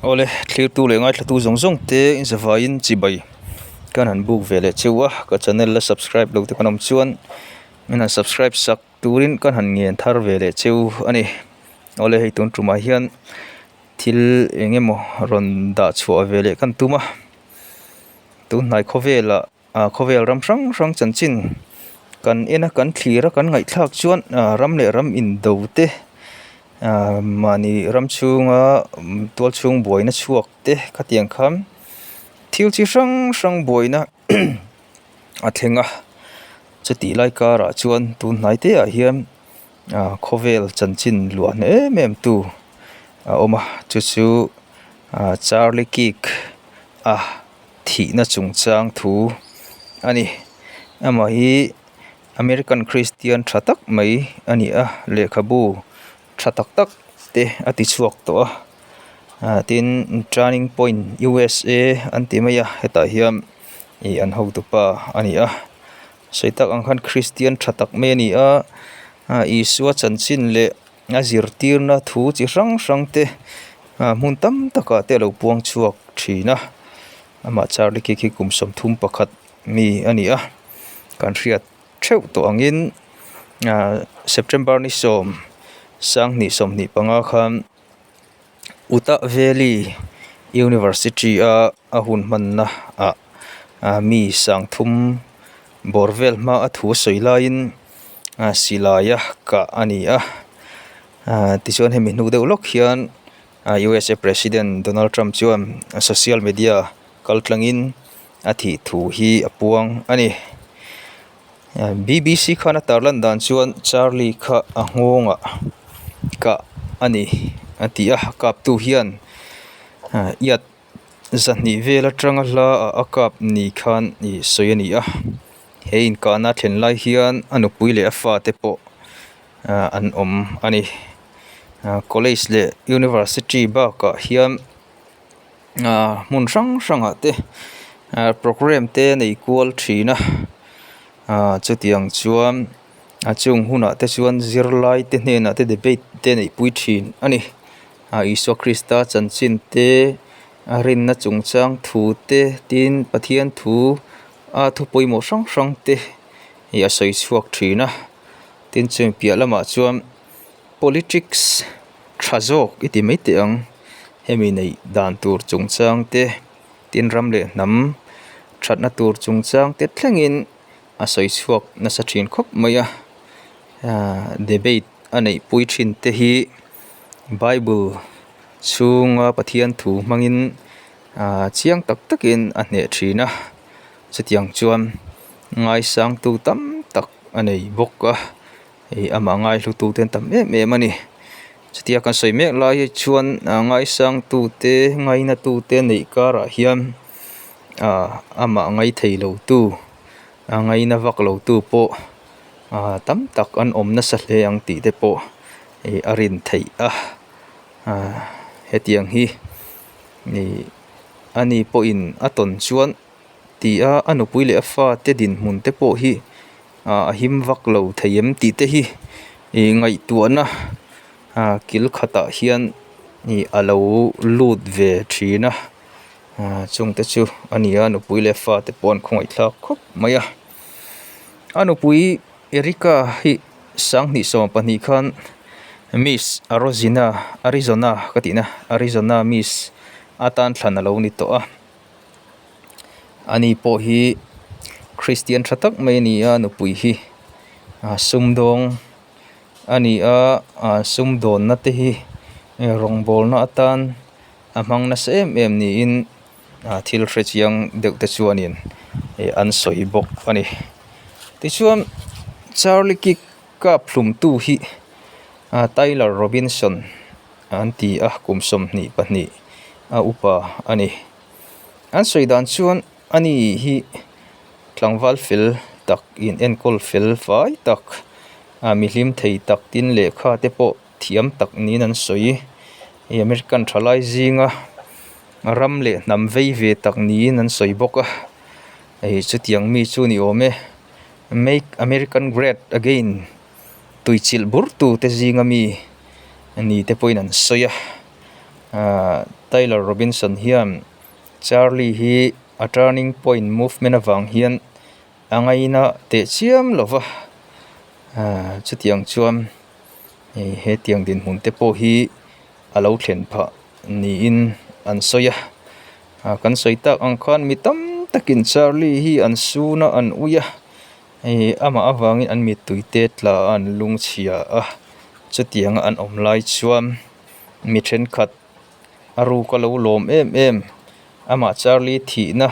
Awle, thlirtu leh ngaithlatu zawng zawng te zavaiin chibai kan han buk ve leh cheu a, ka channel la subscribe lo te kan awm chuan min han subscribe sak turin kan han ngen thar ve leh cheu a ni. Awle, hei tun tumah hian thil eng emaw rawn dah chhuah ve leh kan tum a, tunhnai khawvelah Ah khawvel ram hrang hrang chanchin kan en a kan thlir a kan ngaihthlak chuan ah ram leh ram indo te ah mahni ram chhunga tual chhung buaina chhuak te khatiang khan thil chi hrang hrang buaina a thleng a chutih lai karah chuan tun hnai te ah hian ah khawvel chanchin luah hne em em tu a awm a chu chu ah Charlie Kirk a. Thihna chungchang thu a ni. Amah hi American Christian tha tak mai a ni a, lehkhabu tha tak tak te a ti chhuak tawh a. Ah tin Turning Point U_S_A an ti mai a, hetah hian ih an hotupa a ni a. Sawi tak ang khan Christian tha tak mai a ni a, ah Isua chanchin leh a zirtirna thu chi hrang hrang te ah hmun tam takah te a lo puang chhuak thin a amah Charlie Kirk hi kum 31 mi a ni a kan hriat theuh tawh angin ah September ni sawm sanghnih sawmhnih panga khan Utah Valley University a a hun hmanna ah ah mi sangthum bawr vel hma a thu a sawi laiin ah silai a kah a ni a ah tichuan hemi hnu deuh lawk hian ah U S A President Donald Trump chuan social media kal tlangin a thih thu hi a puang a ni. B_B_C khan a tarlan dan chuan Charlie kha a nghawngah kah a ni a ti a kaptu hian iat zahnih vel atanga hla ah a kap ni khan ih sawi a ni a he inkahna thlen lai hian a nupui leh a fate pawh ah an awm a ni college leh university bakah hian. Ahh hmun hrang hrangah te ahh programme te a nei kual thin a ahh chutiang chuan a chung hunah te chuan zirlai te hnenah te debate te a neih pui thin a ni ah Isua Krista chanchin te a rinna chungchang thu te tin Pathian thu a thu pawimawh hrang hrang te ih a sawi chhuak thin a tin chumi piah lamah chuan. Politics tha zawk i ti mai teh ang hemi neih dan tur chungchang te tin ram leh hnam thatna tur chungchang te thlengin a sawi chhuak nasa thin khawp mai a ahh debate a neih pui thin te hi bible chhunga Pathian thu hmangin ahh chiang tak takin a hneh thin a chutiang chuan ngaisangtu tam tak a nei bawk a. Ih amah ngaihlu tu te an tam em em a ni chutia kan sawi mek lai hi chuan ah ngaisang tu te ngaina tu te neih karah hian ah amah ngai thei lo tu a ngaina vak lo tu pawh ah tam tak an awm nasa hle ang tih te pawh ih a rin theih a ah hetiang hi ih ani pawhin a tawn chuan. Ti a, a nupui leh a fate dinhmun te pawh hi ah a him vak lo thei em tih te hi ih ngaihtuahna ah kil khatah hian ih a lo lut ve thin a ah chung te chu a ni a nupui leh fate pawh an khawngaih thlak khawp mai a a nupui Erica hi sanghnih 12 khan Miss Arozina Arizona ka tihna Arizona Miss atan thlan a lo ni tawh a. Ani pawh hi Christian tha tak mai a ni a nupui hi ah sumdawng a ni a ah sumdawnna te hi rawngbawlna atan a hmang nasa em em niin ah thil hre chiang deuh te chuanin ih an sawi bawk a ni tichuan Charlie Kirk kap hlumtu hi ah Tyler Robinson. An ti a, kum 22 a upa a ni. An sawi dan chuan ani hi tlangval fel tak in enkawl fel fai tak ah mihlim thei tak tin lehkha te pawh thiam tak niin an sawi. Hei American thalai zinga ram leh hnam vei ve tak niin an sawi bawk a, hei chutiang mi chu ni awm e. Make American Great Again. Tuichilh burtu te zinga mi ni te pawhin an sawi a. Ahh Tyler Robinson hian Charlie hi a turning point movement avang hian a ngaina teh chiam lo va ahh chutiang chuan hei hetiang dinhmun te pawh hi a lo thlen phah niin an sawi a ah kan sawi tak ang khan mi tam takin Charlie hi an sun a an ui a hei amah avangin an mittui te tla a an lungchhia a chutianga an awm lai chuan mi thenkhat a ruk a lo lawm em em amah Charlie thihna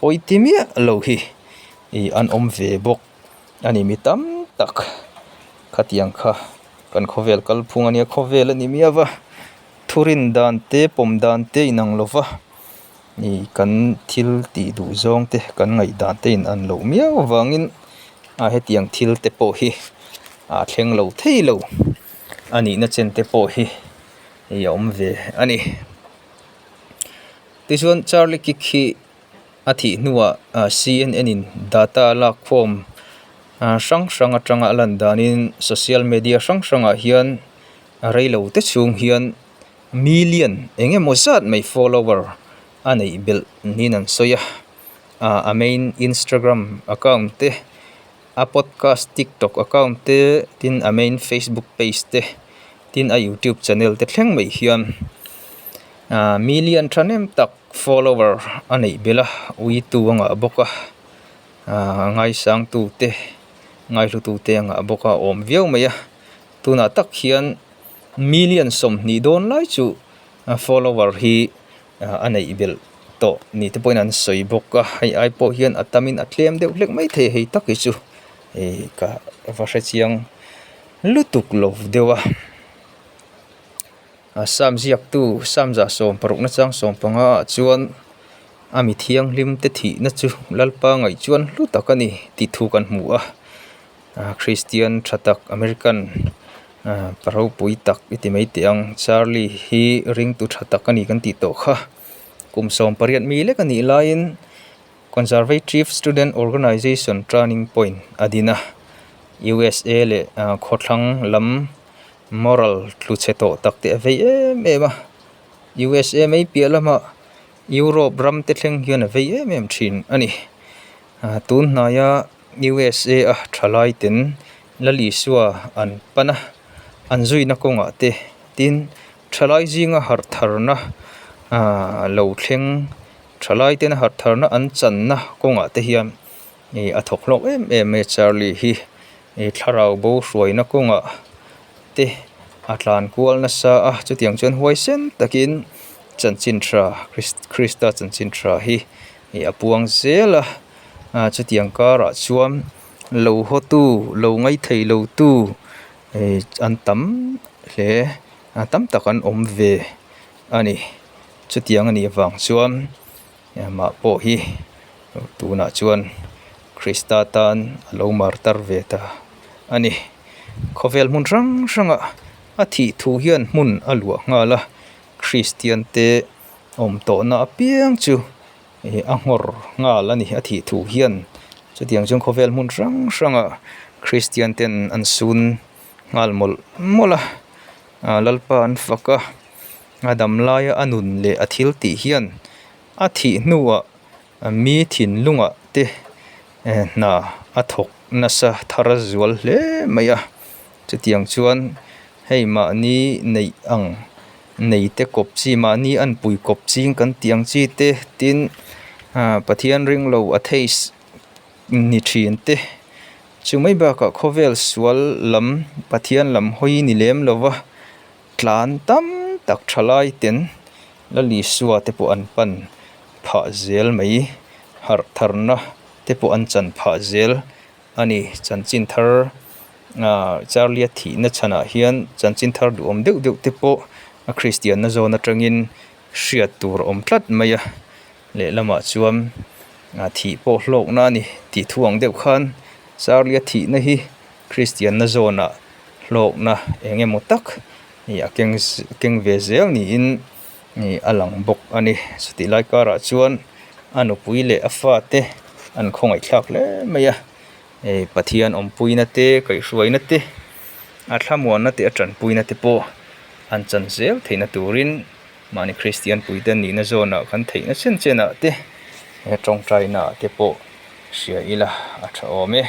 pawi ti miah lo hi ih an awm ve bawk a ni mi tam tak khatiang kha kan khawvel kalphung a nia khawvel a ni miau va thurin dan te pawm dan te inang lo va ih kan thil tih duh zawng te kan ngaihdan te in an loh miau avangin a hetiang thil te pawh hi a thleng lo thei lo a nihna chen te pawh hi. Hei a awm ve a ni. Tichuan Charlie Kirk hi a thih hnuah CNN in data lak khawm hrang hrang atanga a lan danin social media hrang hrangah hian reilo te chhung hian million eng emaw zat mai follower a neih belh niin an sawi a. A main Instagram account te A podcast TikTok account te tin a main Facebook page te tin a YouTube channel te thleng mai hian ah million thahnem tak follower a neih belh a uitu a ngah bawk a ah ngaisangtu te ngaihlutu te a ngah bawk a awm viau mai a tunah tak hian million 20 dawn lai chu follower hi. A neih belh tawh ni te pawhin an sawi bawk a hei ai pawh hian a tamin a tlem deuh hlek mai thei hei tak hi chu ih ka va hre chiang lutuk lo deuh a a sam ziaktu sam zah sawm paruk na chang sawm panga ah chuan a mi thianghlim te thihna chu lalpa ngaih chuan hlu tak a ni tih thu kan hmu a. Ah Christian tha tak American ah pa ropui tak i ti mai teh ang Charlie hi ringtu tha tak a ni kan tih tawh kha kum 18 mi lek a nih laiin Conservative Student Organization Turning Point a din a USA leh ah khawthlang lam moral tlu chhe tawh tak te a vei em em a USA mai piah lamah Europe ram te thleng hian a vei em em thin a ni ah tun hnaia. USA a thalai ten Lal Isua an pan a, an zuina kawngah te tin thalai zinga harh tharna ahh lo thleng thalai tena harh tharna an channa kawngah te hian ih a thawk hlawk em em mai a Charlie hi ih thlarau bo hruaina kawngah te a tlan kual nasa a chutiang chuan huaisen takin chanchin tha Krista chanchin tha hi ih a puang zel a. Ah chutiang karah chuan lo hawtu lo ngaithei lo tu eh an tam hle a tam tak an awm ve a ni chutiang a nih avang chuan mah pawh hi tunah chuan Krista tan a lo mar tar ve ta a ni khawvel hmun hrang hrangah a thih thu hian hmun a luah nghal a Kristian te awm tawhna apiang chu. Ih a nghawr nghal a ni a thih thu hian chutiang chuan khawvel hmun hrang hrangah Kristian ten an sun nghal mawlh mawlh a ah Lalpa an fak a a dam laia a nun leh a thil tih hian a thih hnuah mi thinlungah te hna a thawk nasa thar zual hle mai a. Chutiang chuan hei mahni neih ang nei te kawp chi mahni an pui kawp ching kan tih ang chi te tin ah Pathian ring lo atheist ni thin te chu mai bakah khawvel sual lam Pathian lam hawi ni lem lo va tlan tam tak thalai ten Lal Isua te pawh an pan phah zel mai harh tharna te pawh an chan phah zel. A ni, chanchin thar ah Charlie a thihna chhanah hian chanchin thar duhawm deuh deuh te pawh a Kristianna zawn atangin hriat tur a awm tlat mai a, lehlamah chuan ah thih pawh hlawkna a ni tih thu ang deuh khan Charlie a thihna hi Kristianna zawnah hlawkna eng emaw tak ih a keng keng ve zel niin ih a lang bawk a ni chutih lai karah chuan a nupui leh a fate an khawngaihthlak hle mai a hei Pathian awmpuina te kaihhruaina te a thlamuanna te a tanpuina te pawh an chan zel theihna turin. Mahni Kristian puite nihna zawnah kan theihna chen chenah te he tawngtaina ah te pawh hria ila a tha awm e.